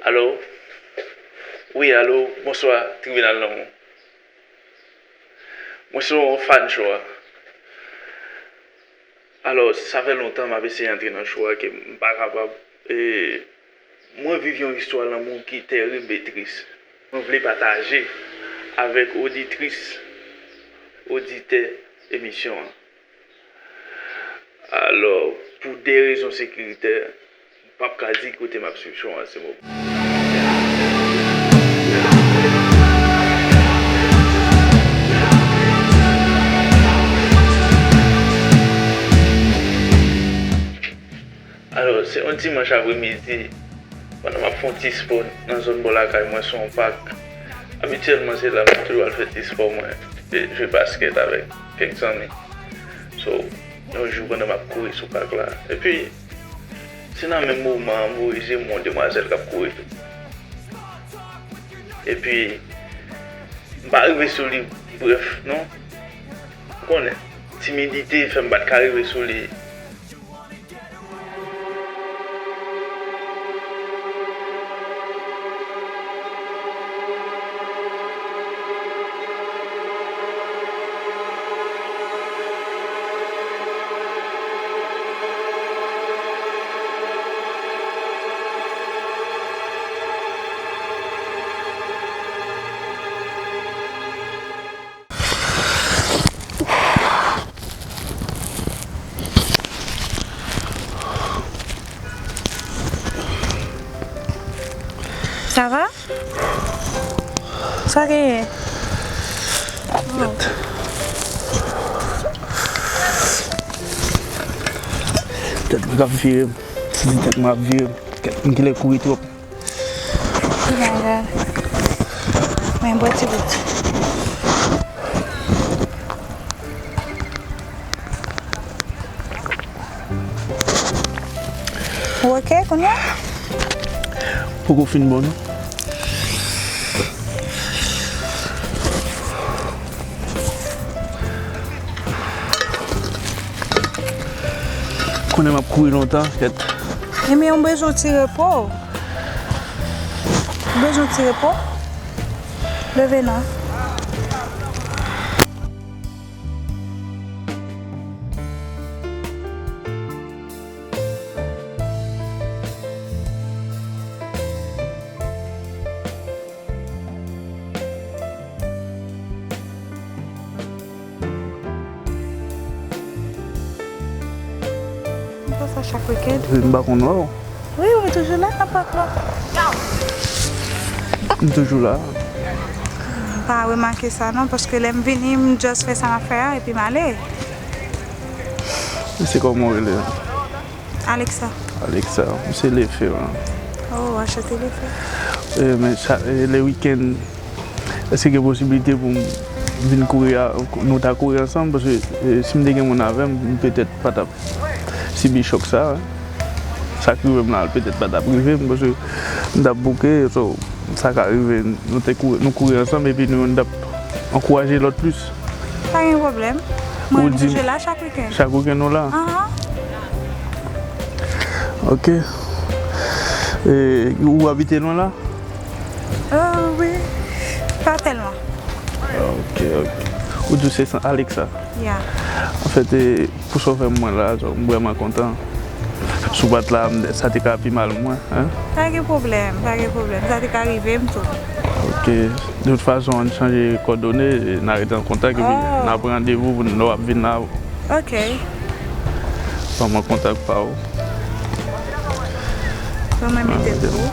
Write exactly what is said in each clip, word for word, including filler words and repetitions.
Alo? Wi, alo, bonswa, Tribinal Lanmou. Mwen se yon fan cho a. Alò, sa fè lontan m ap eseye antre nan cho a ke m pa kapab. E, mwen viv yon istwa lanmou ki tèrib e tris. Mwen vle pataje avèk oditris, oditè emisyon an. Alò, pou de rezon sekiritè, m p ap ka di kote m ap swiv cho an se moman. Alò, se yon dimanch apremidi, pandan m ap fè yon ti spò nan zòn bò lakay mwen sou yon pak. Abityèlman, se la m toujou al fè ti spò mwen, e jwe baskèt avèk kèk zanmi. So, yon jou pandan m ap kouri sou pak la, epi se nan menm moman an, m voye je m wè yon demwazèl k ap kouri tou. Epi, m pa rive sou li, brèf, non. Ou konnen, timidite fè m pa t ka rive sou li. Sa va? Sa genyen? Tèt mwen k ap vire m. Santi tèt mwen ap vire m. Kèt, m genlè kouri twòp. Ki bagay? Men bwè ti bout. Ou oke kounye a? Poko fin bon, non. Konnen m ap kouri lontan, kèt. Ebyen, ou bezwen ti repo. Ou bezwen ti repo. Leve non. Ou fè sa chak wikenn? Wi, m pa konn wè w. Wi, mwen toujou la nan pak la. M toujou la. M pa remake sa non, paske lè m vini, m just fè sa m ap fè a, epi m ale. Mesye, kòman w rele? Alexa. Alexa, m se Lefe, wi. Oh, anchante, Lefe. E, men, sa, e, le wikenn, èske gen posiblite pou m vin kouri a, nou ta kouri ansanm? Paske, e, si m te gen moun avè m, m petèt pa t ap sibi chòk sa, wi. Sa k rive m la, l petèt pa t ap rive m, paske m t ap bouke, so, sa ka rive, nou te kouri, nou kouri ansanm, epi nou youn t ap ankouraje lòt plis. Pa gen pwoblèm. Mwen toujou la chak wikenn. Chak wikenn ou la? Ahan. Ok. E, ou abite lwen la? Euh, wi. Pa tèlman. Ok, ok. Ou di w se Alexa? Ya. Anfèt, e, pou sa w fè m mwen la, m vrèman kontan. Si w pa t la, m, sa te ka pi mal mwen, hein? Pa gen pwoblèm, pa gen pwoblèm. Sa te ka rive m tou. Ok. De tout fason, ann chanje kòdone, e n a rete an kontak, epi n a pran randevou pou n, lè w ap vin la. Ok. Ban mwen kontak pa w. Ban mwen mete pou ou.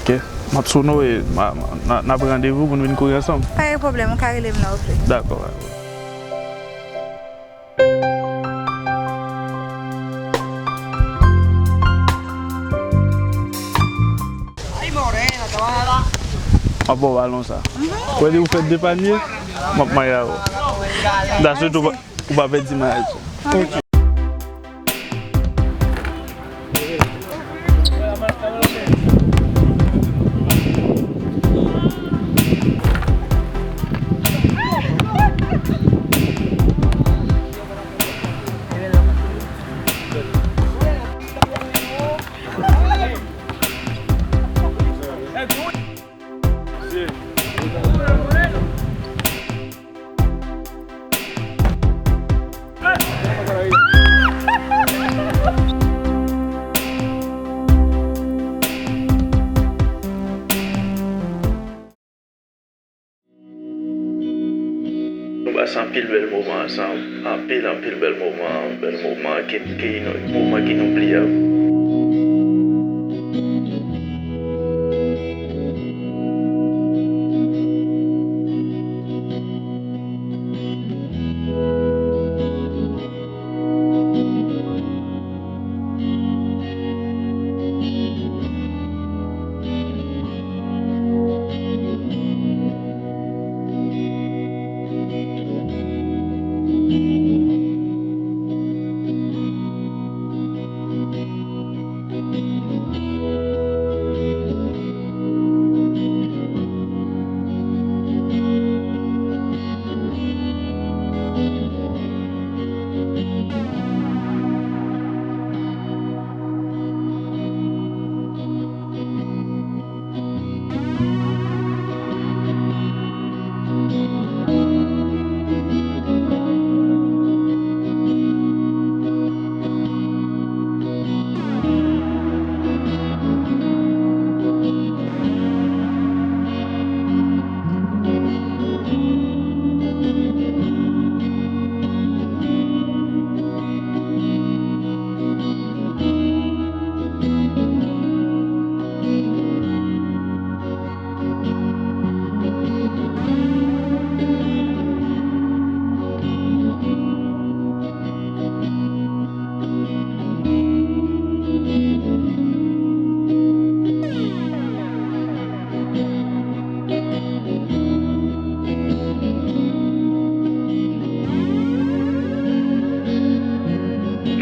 Ok. M ap sone w e n a, n a, n a pran randevou pou n vin kouri ansanm. Pa gen pwoblèm, ou ka rele m lè w vle. Dakò. M ap ba w balon sa. Ou wè, depi w fè de panye, m ap maye avè w. That's it, ou pa, ou pa pèdi mayaj sa. Anpil bèl moman ansanm, anpil, anpil bèl moman, bèl moman ki, ki, moman inoubliyab.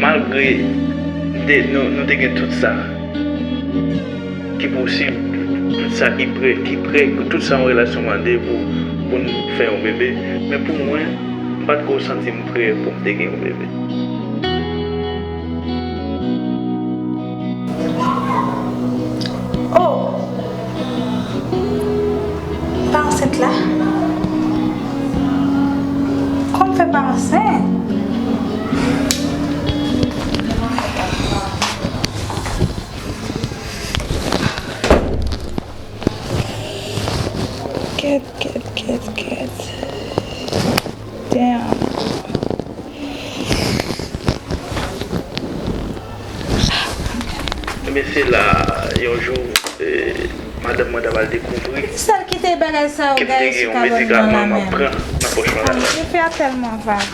Malgre de, nou, nou te gen tout sa ki posib, tout sa ki prè, ki prè, tout sa yon relasyon mande pou, pou n fè yon bebe, men pou mwen, m pa t ko santi m prè pou m te gen yon bebe. Oh! Pa ansent la? Kòman m fè pa ansent? Kèt, kèt, kèt, kèt. Damn. Ebyen, se la, yon jou, eh, madanm mwen ta pral dekouvri. Ki sèl ki te bagay sa yo, ke m te gen yon medikaman m ap pran nan pòch mwen la. Yo fè a tèlman vag.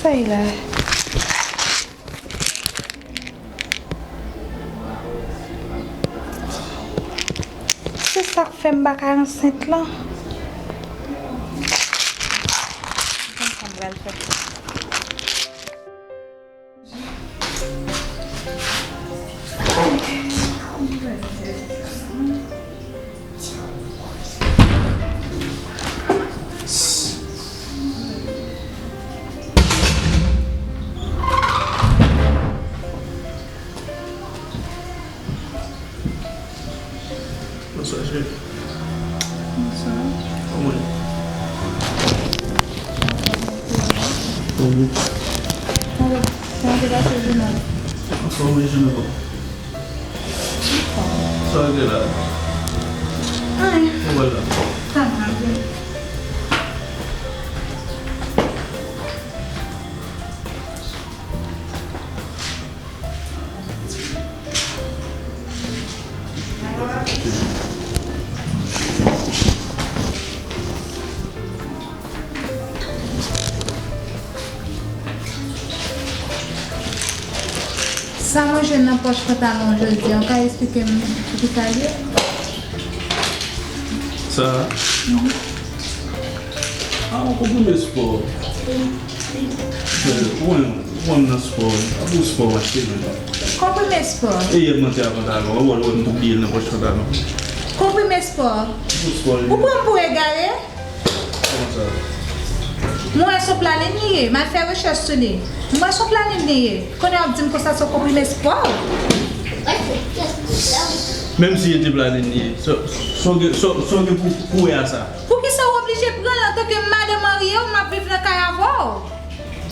Sa ye la? Se sa k fè m pa ka ansent lan. Konn sa m pral fè. Bonswa, cheri. Bonswa. Kòman w ye? Mwen byen. Kòman w te pase jounen an? Anfòm wi, jounen an. Sa w gen la? Anyen. Ou wè la? Sa va byen. Sa mwen jwenn nan pòch pantalon jodi a, w ka eksplike m pou ki sa l ye? Sa? Mhm. Ah, yon konprime spò. Ou konn, ou konn nan spò, a pou spò w achte menm. Konprime spò. E yè m mante a pantalon, ou wè, ou wè m tou bliye l nan pòch pantalon. Konprime spò. Pou spò li. Ou pran m pou egare? Kòman sa? Mwen wè se yon planin li ye, m al fè rechèch sou li. Mwen wè se yon planin li ye. Kounye a w ap di m konsa se yon konprime spò. Menm si e te planin li ye, sa, sa w gen, sa, sa w gen pou, pou wè a sa? Poukisa w oblije pran l antanke madanm marye w, m ap viv nan kay avè w?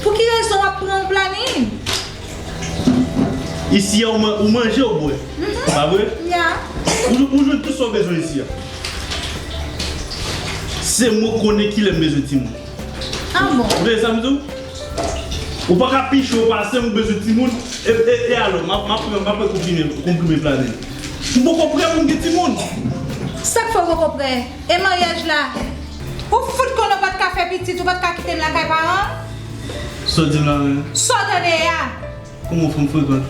Pou ki rezon w ap pran yon planin? Isi a, ou man-, ou manje, ou bwè. Mhm. Pa vre? Ya. Ou, ou jwenn tout sa w bezwen isi a. Se mwen k konnen kilè m bezwen timoun. Ah bon? Ou tande sa m di w? Ou pa ka pi cho pase m, ou bezwen timoun. E, e, e alò, m ap, m ap pran, m ap pran konprime, konprime planin. M poko prè pou m gen timoun. Sa k fè w poko prè? E maryaj la? Ou fout konnen w pa t ka fè pitit, ou pa t ka kite m lakay paran m? Sa w di m la menm? Sa w tande a? Kòman w fè m frekan?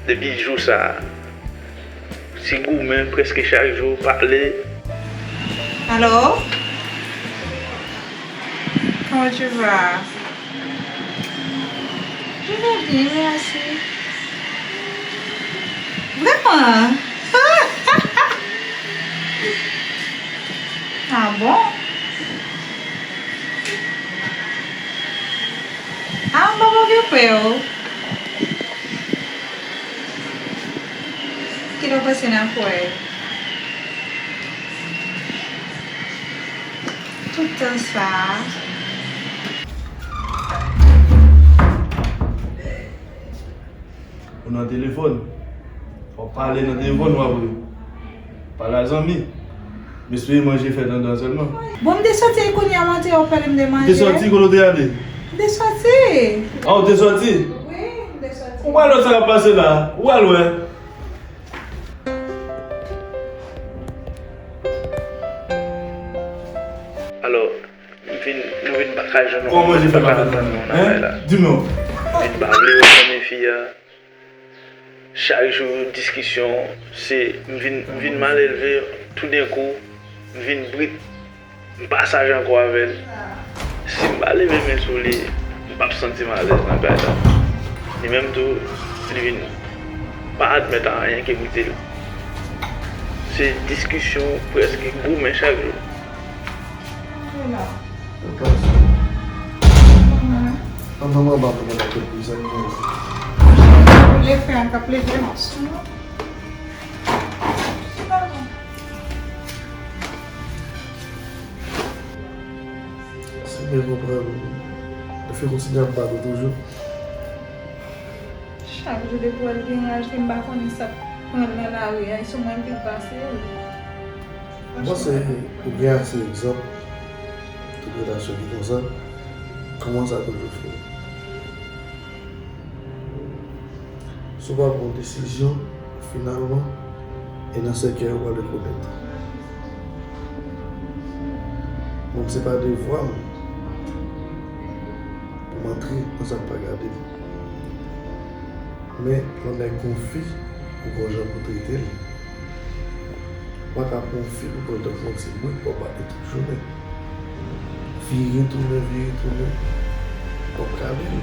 Depi jou sa a, ti goumen prèske chak jou, pale. Allô? Comment tu vas? Je vais bien, merci. Vraiment? Ah bon? Ah, m p ap okipe w. Kite w pase nan kwè. Tout tan sa a. Ou nan telefòn. W ap pale nan telefòn, w ap pale a zanmi. M espere manje fèt anndan sèlman. Bon, m te soti kounye a, w antre w pale m de manje. Ou te soti, kote w te ale? M te soti. Ah, ou te soti? Wi, m te soti. Ou pral wè sa k ap pase la. Ou pral wè. Alò, m vin, nou vin pa ka jwenn yon... Kòman je fè pa fè nan yon bagay la? Di m non. M vin pa vle wè fanmi fi a. Chak jou diskisyon, se m vin, m vin malelve toudenkou, m vin brit, m pa saj ankò avè l. Si m pa leve men sou li, m p ap santi m alèz nan kay la. Li menm tou, li vin pa admèt a anyen ke m kite l. Se diskisyon, prèske goumen chak jou. Ou pa sou. An manman ba mwen nan kèk prizon mwen. Ou leve an k ap leve m sou nou. Si mwen konprann, ou fè kontinye ap bat ou toujou. Chak jou depi w wè l gen raj, ke m pa konnen sa k pran l nan lari a, e sou mwen l te pase l. Mwen panse ou gen ase egzanp tout relasyon ki konsa, kòman sa toujou fini. Si w pa pran yon desizyon, finalman, e nan sèkèy ou pral rekonèt. Donk, se pa devwa m pou m antre nan sa k pa gade m. Men, lè yon nèg gon fi, ou gon jan pou trete l. Ou pa ka pran yon fi pou pran l tankou yon ti bwèt pou w ap bat li tout jounen. Vire tounen, vire tounen. W ap kale l.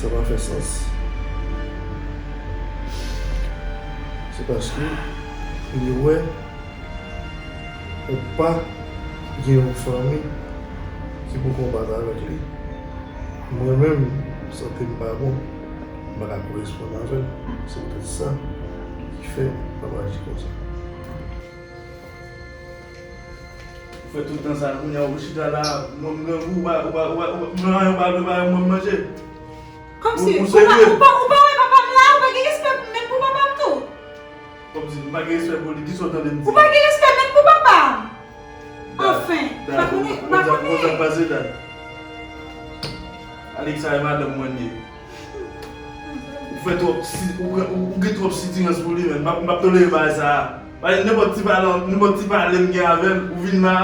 Sa pa fè sans. Se paske li wè ou pa gen yon fanmi ki pou konbat avèk li. Mwen menm, sante m pa bon, m pa ka koresponn avè l. Se poutèt sa ki fè m ap aji konsa. Ou fè tout tan sa, kounye a ou chita la, mwen m grangou, ou pa, ou pa, ou pa, ou pa, mwen anyen ou pa vle ba mwen manje. Kòmsi, ou, ou ou pa, serye? Ou pa, ou pa wè papa m la, ou pa gen respè menm pou papa m tou. Kòmsi, m pa gen respè pou li, kisa w tande m di? Ou pa gen respè menm pou papa m. Anfen, m pa konnen, m pa konnen. Konn sa k pase, dad. Alexa e madanm mwen li ye. Ou fè twòp si, ou, ou, ou gen twòp sitirans pou li, menn. M ap, m ap tolere bagay sa a. Bagay, nenpòt ti pale, nenpòt ti pale m gen avè l, ou vin la,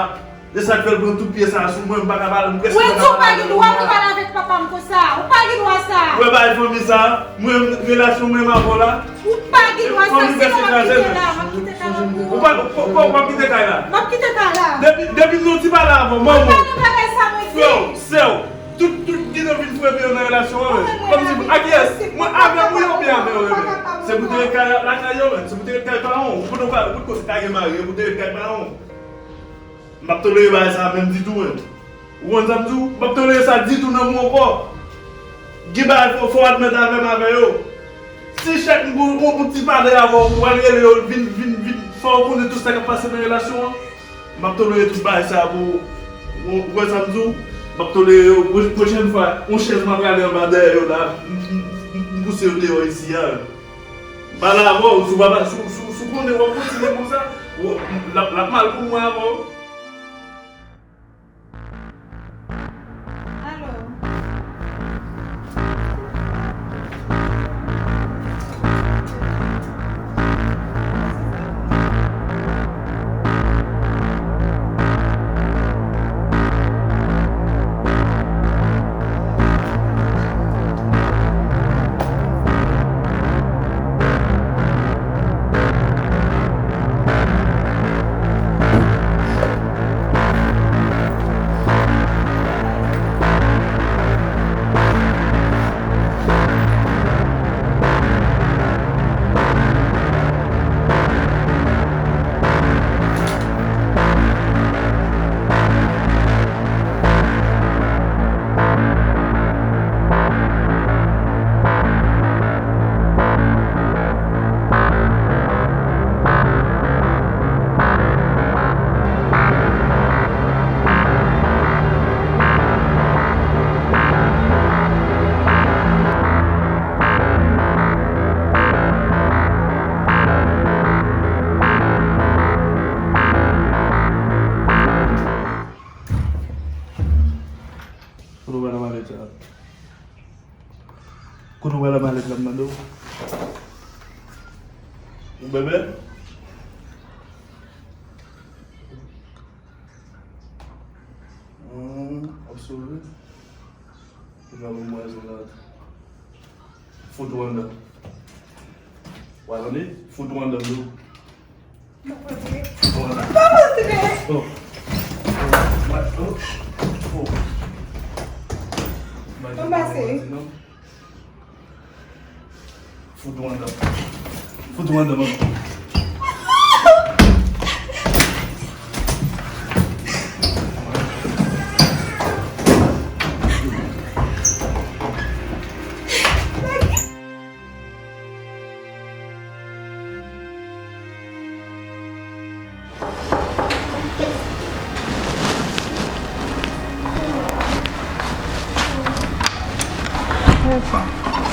e sa k fè l pran tout pye sa a sou mwen, m pa ka pale, m prèske pa ka pale avè l. Ou pa gen dwa pou pale avèk papa m konsa. Ou pa gen dwa sa. Ou wè bagay fanmi sa a, mwen, relasyon mwen avè w la. Ou pa gen dwa sa, sinon m ap kite la, m ap kite kay la pou ou. Ou pa, ou, ou, ou ap kite kay la? M ap kite kay la. Depi, depi m nan ti pale avè w, manman w, frè w, sè w, tout, tout ki nan vin frape yo nan relasyon an, men. Kòmsi, ak kiyès? Mwen avè w wi oubyen avè yo, men? Se pou te ret kay la, lakay yo, men. Se pou te ret kay paran w. Ou konnen w pa, ou konnen w se ta gen mari, e pou te ret kay paran w. M p ap tolere bagay sa a menm ditou, menm. Ou konn sa m di w? M p ap tolere sa ditou nan men w ankò. Gen bagay fò, fò w admèt avè m avè yo. Si chak m gon, gon, gon ti pale avè w, ou pral rele yo, vin, vin, vin fè w konnen tout sa k ap pase nan relasyon an. M ap tolere tout bagay sa pou ou. Ou, ou wè sa m di w? M ap tolere yo. Pwo-, pwochèn fwa, yon chèz m ap rale anba dèyè yo la, m, m, m, m pouse yo deyò isi a. M pale avè w, si w pa, si, si, si w Konnen w ap kontinye konsa, w, l ap, l ap mal pou mwen avè w. Alo. Kote w pral nan malèt sa? Kote w pral nan malèt la, m mande w? Ou bèbè? Hmm, ap sove. Ou pral mwen mwazel la. Fout ou anndan. W a tande? Fout ou anndan, bro. Fout ou anndan. Pa montre. Oh. Oh. Oh. Mwen pase. Fout ou anndan. Fout ou anndan, man.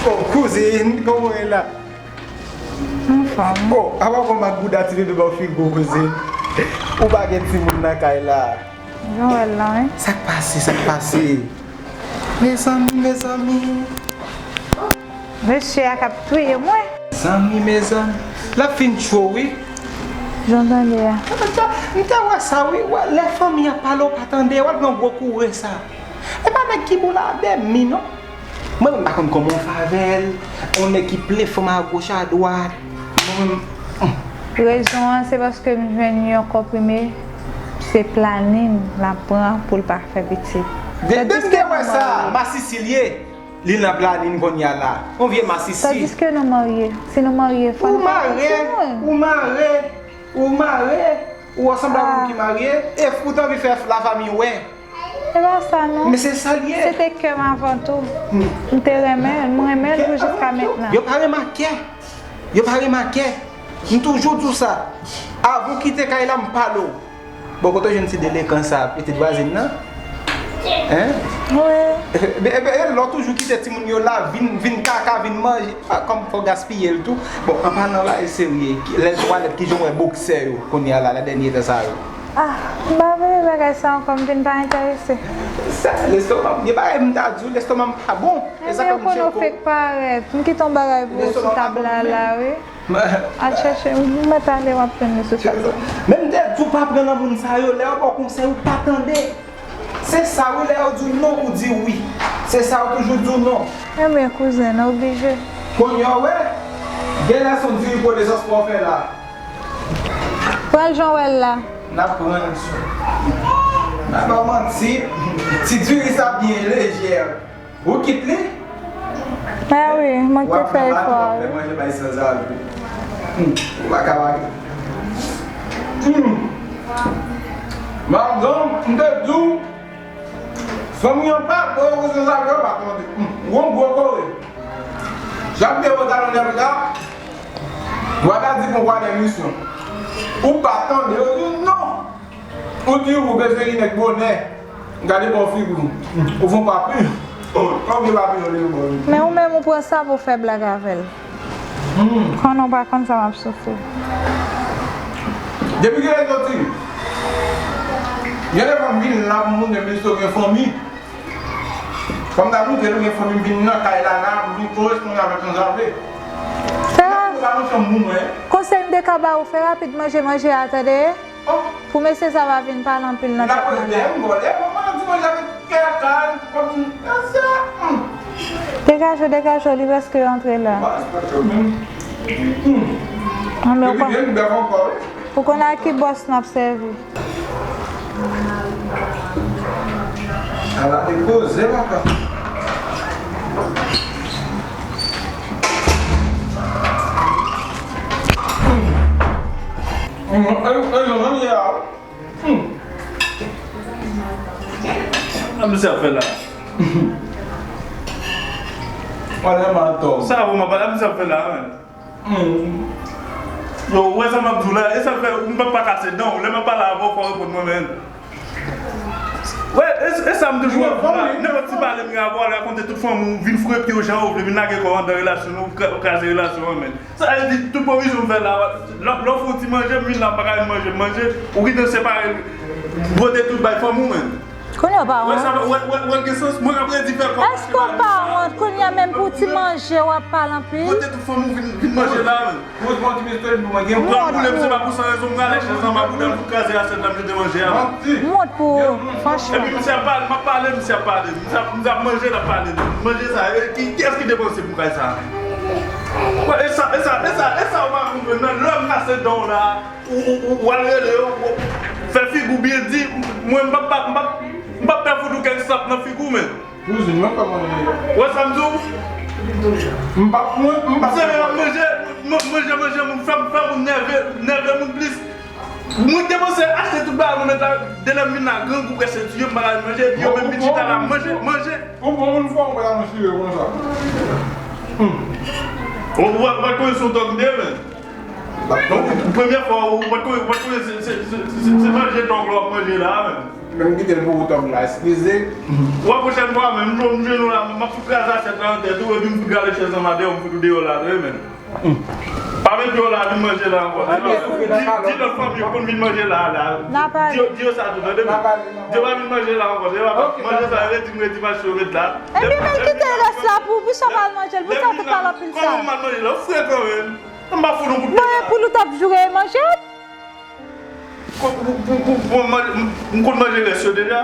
Oh, kouzin, kòman w ye la? Anfòm. Oh, apa w konn ak bouda ti bebe bò figi w, kouzin? Ou pa gen timoun nan kay la. Jan w wè l lan, wi. Sa k pase, sa k pase? Mezanmi, mezanmi. Mesye a k ap touye mwen. Zanmi, mezanmi. L ap fin cho, wi. Jan w tande a. M te, m te wè sa, wi. Wè, lè fanmi an pale, w pa tande, w al pran gwo koure sa. E pa nèg ki boule a dèmi, non. Mwen menm, m pa konn kòman w fè avè l. Yon nèg ki ple fanm agoch adwat. Mwen menm, hmm. Rezon an, se paske m jwenn yon konprime, se planin l ap pran pou l pa fè pitit. De, depi m te wè sa, masisi l ye. Li nan planin kounye a la. Yon vye masisi. Tandiske nou marye. Si nou marye, fò nou fè yon timoun. Ou mare, ou mare, ou mare, ou ansanm ak moun ki marye, e ou t anvi fè lafanmi wè. E pa sa non. Men se sa l ye. Se te kè m avan tou. Hmm. M te renmen l, m renmen l pou jiska mentnan. Yo pa renmen ak kè. Yo pa renmen ak kè. M toujou di w sa. Avan w kite kay la, m pale w. Bon, kote w jwenn ti delenkan sa? Pitit vwazin nan? Hein? Wi. Ebyen, ebyen, lè w toujou kite timoun yo la, vin, vin kaka, vin manje. Ah, kòm fò w gaspiye l tou. Bon, an palan la, e serye, lè l twalèt, kijan w wè boksè yo kounye a la, nan dènye tan sa yo? Ah, m pa vle bagay sa ankò, m vin pa enterese. Sa, lestoma m, gen bagay m ta di w, lestoma m pa bon. E sa fè m tcheke w. Ebyen, konnen w fèk parèt. M kite yon bagay pou ou sou tab la, la, wi. Al chèche, m mèt ale, w ap jwenn li sou tab la. Men m te di w pa pran nan moun sa yo, lè yo ba w konsèy, ou pa tande. Se sa wi, lè yo di w non, ou di wi. Se sa, ou toujou di w non. Ebyen, kouzen, oblije. Kounye a w wè, genlè se yon diri ponesans pou w fè la. Pran l jan w wè l la. N ap pran l. N ap ba w manti. Ti diri sa byen lejè. Ou kit li? Ah wi, mwen te fè efò, wi. Fè manje bay sanzavi. Hmm, ou pa ka mare. Hmm. Madanm, m te di w, fanmi an pa bon, ou sanzavi, ou pa tande. Hmm, ou yon gwo kore. Jan m te wè w talè la, w a ta di konvwa de misyon. Ou pa tande, yo di w non. Ou di ou bezwen li nèt bonè. Gade bò figi w. Ou fè yon papi. Kòm gen papi yon lè bon. Men ou menm ou pran sa pou fè blag avè l. Hmm. Konnen w pa konn sa m ap soufri. Depi kilè l soti? Genlè fò m vin la pou m montre misye gen fanmi. Fò m ta montre l gen fanmi, m vin nan kay la, la, m vin koresponn avèk nou sa vle. Fè la. Ou pa nan chanm pou mwen. Konsèy m te ka ba ou, fè rapid manje manje a, tande? Oh. Pou mesye sa pa vin pale anpil nan tèt mwen la. N ap rete, m vòlè, mwen, mwen di manje avèk kè kalm, kòm, mesye, hmm. Degaje w, degaje w, li prèske antre la. Ba, se pa tro menm. Hmm. An, men ou konn, ou konn a ki bòs n ap sèvi. Ala de koze, papa. Hmm. Hmm, e, e, jan manje a. Hmm. Sa misye ap fè la? Wale m atò. Sa bon, m ap pale, sa misye ap fè la, men. Hmm. Yo, ou wè sa m ap di w la, e sa fè ou m p ap pa kase dan w. Lè m ap pale avè w, fò w reponn mwen, men. Wè, e, e sa m toujou ap di w la. Nenpòt ti pale m gen avè w, al rakonte tout fanmi w, vin foure pye w jan w vle, vin lage kò w anndan relasyon nou, ou kra-, ou kraze relasyon an, men. Sa vle di, tout pwovizyon m fè la, lè, lè w fè yon ti manje, m vin la, m pa ka vin manje, m manje, ou gentan separe l, bwote tout bay fanmi w, men. Kounye a w pa wont? Wè, wè, wè, wè gen sans, mwen k ap redi fè kòb. Èske w pa wont? Kounye a menm pou ti manje, w ap pale anpil. Bwote tout fanmi w vin, vin manje la, men. Pran boule m, se pa pou san rezon, m rale chèz anba bouda m, fout kraze asyèt la, m jete manje a. Wont pou ou, franchman. Epi misye ap pale, m ap pale, misye ap pale. Misye ap, misye ap manje, l ap pale. Manje sa, e, ki, kiyès ki depanse pou kay sa? Wè, e sa, e sa, e sa, e sa ou pa konprann nan, lè m kase dan w la, ou, ou, ou, ou al rele yo, ou, fè figi w byen di, mwen, m p ap, m p ap, m p ap pè fout ou kèk slap nan figi w, men. Kouzin, mwen pa manje. Wè sa m di w? M pa, mwen, m pa. Se lè m ap manje, m, manje, manje, moun fè m, fè moun nève, nève moun plis. Mwen te panse achte tout bagay mwen met la, de lè m vin la, grangou prèske tiye m, m pa ka manje, epi yo menm vin chita la, manje, manje. Ou bon moun fò, ou pa ka manje konsa. Hmm. Ou, ou, ou pa konnen se yon tòg m te ye, men. Donk, premye fwa, ou pa t konnen, ou pa t konnen se, se, se, se, se manje tòg la w ap manje la, menm. Menm kite l pou ou tòg la, eskize. Wè, pwochèn fwa, menm, m jwenn, m jwenn ou la, m ap fout kraze asyèt la nan tèt ou, epi m fout rale chèz anba dèyè w, m fout ou deyò la, tande, menm. Pa met pye w la, vin manje la ankò. Di, di, di lòt fanmi yo konn vin manje la, la. Di yo, di yo sa tou, tande, menm. Di yo pa vin manje la ankò, tande, papa. Manje sa, redi m, redi mache yo met la. Epi, men kite rès la pou, pou sa pa al manje l, pou sa te pale anpil sa. Kòman m al manje la? Ou frekan, menm. M pa fout nou kout pye la. Mwen, pou nou t ap joure manje. Pou, pou, pou, pou, pou manje, m, m konn manje rès yo deja.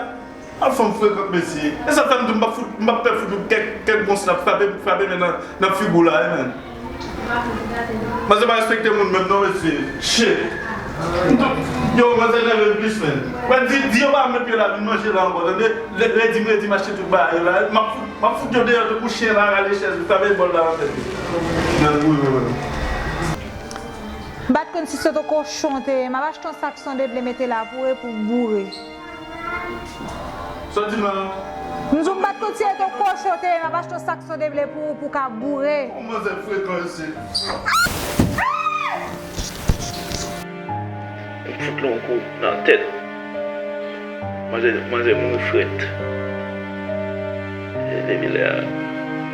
Al fanm frekan, mesye. E sa fè m di m p ap fout, m p ap pè fout ou kèk, kèk bon slap frape, frape men nan, nan figi w la, wi, menm. Manzè pa respekte moun menm non, mesye. Shit. Yo, manzè nève m plis, menm. Wè, di, di yo pa met pye la vin manje la ankò, tande? Lè, lè di m, lè di m achte tout bagay yo la, m ap fout, m ap fout yo deyò tankou chen la, rale chèz, frape bòl la nan tèt li. Nan gouye, menm. M pa t konn si se t on kochon w te ye. M ap achte yon sak sonde ble mete la pou ou epi w boure. Sa w di m la? M di w m pa t konn si se t on kochon w te ye. M ap achte yon sak sonde ble pou ou, pou w ka boure. Yon manzè frekan isi. M fout li yon kou nan tèt. Manzè, manzè mouri frèt. E depi lè a,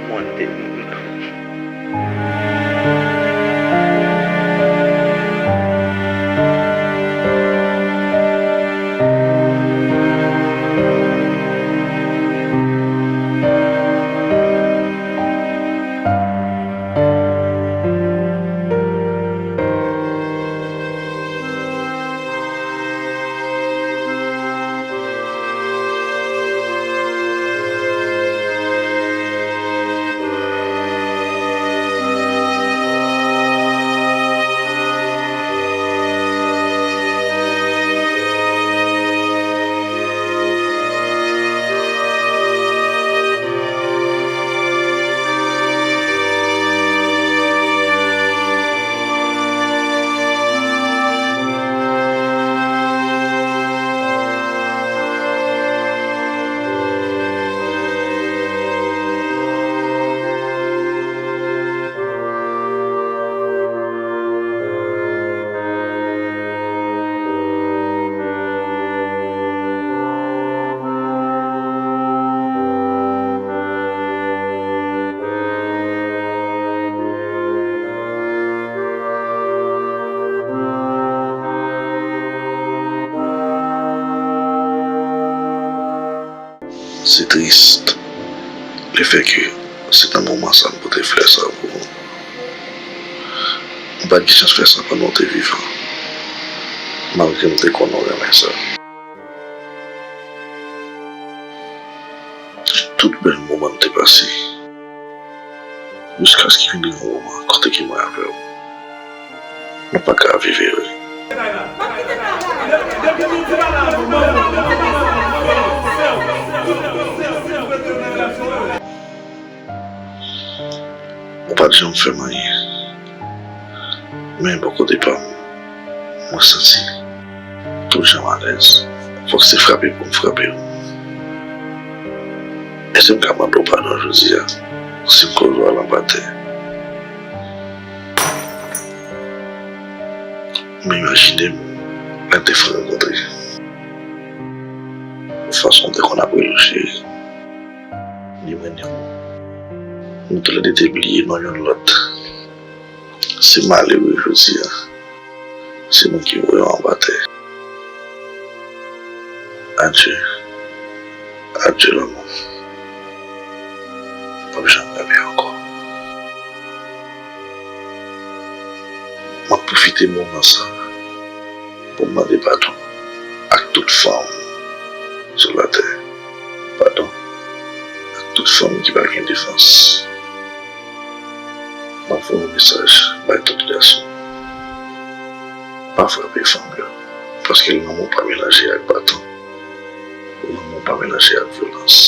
mwen te mouri. tris lefètke se nan moman sa a m pote flè sa a pou ou. M pa t gen chans fè sa pandan w te vivan, malgre m te konnen w renmen sa. Tout bèl moman n te pase, jiskaske vin rive yon moman kote ke mwen avè w, nou pa ka viv ere. Ou pa t janm fè m anyen. Men bò kote pa m, mwen santi tou jan m alèz. Fòk se frape pou m frape w. Èske m ka mande w padon jodi a si m koz ou al anba tè? M imajine m lè n te fenk rankontre. Fason w te konn ap ri yo, cheri. Ni mwen ni ou, nou toulède te bliye non youn lòt. Se malere jodi a. Se mwen ki voye w anba tè. Adye. Adye lanmou. M p ap janm renmen ankò. M ap pwofite moman sa a pou m mande padon ak tout fanm sou latè. Padon ak tout fanm ki pa gen defans. M ap voye yon mesaj bay tout gason. Pa frape fanm yo, paske lanmou pa melanje ak baton. Lanmou pa melanje ak vyolans.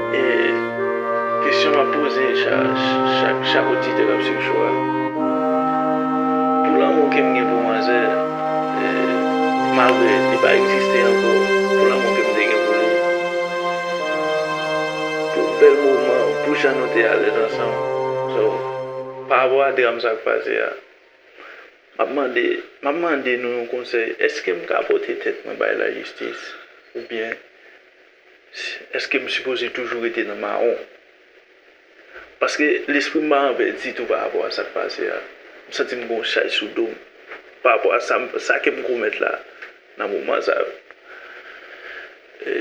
E kesyon m ap poze cha-, chak, chak oditè k ap swiv show a, pou lanmou ke m gen pou manzè, e, malgre li pa egziste ankò, pou lanmou ke m te gen pou li, pou bèl moman, pou jan nou te alèz ansanm. So, pa rapò a dram sa k pase a, m ap mande, m ap mande nou yon konsèy. Èske m ka pote tèt mwen bay lajistis? Oubyen, èske m sipoze toujou rete nan mawon? Paske lespri m pa anpè ditou pa rapò a sa k pase a. M santi m gen yon chaj sou do m pa rapò a sa, sa ke m komèt la nan moman sa yo. E,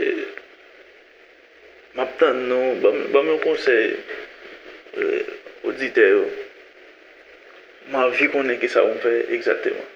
m ap tann nou, ban m, ban m yon konsèy, e, oditè yo. M anvi konnen kisa pou m fè egzakteman.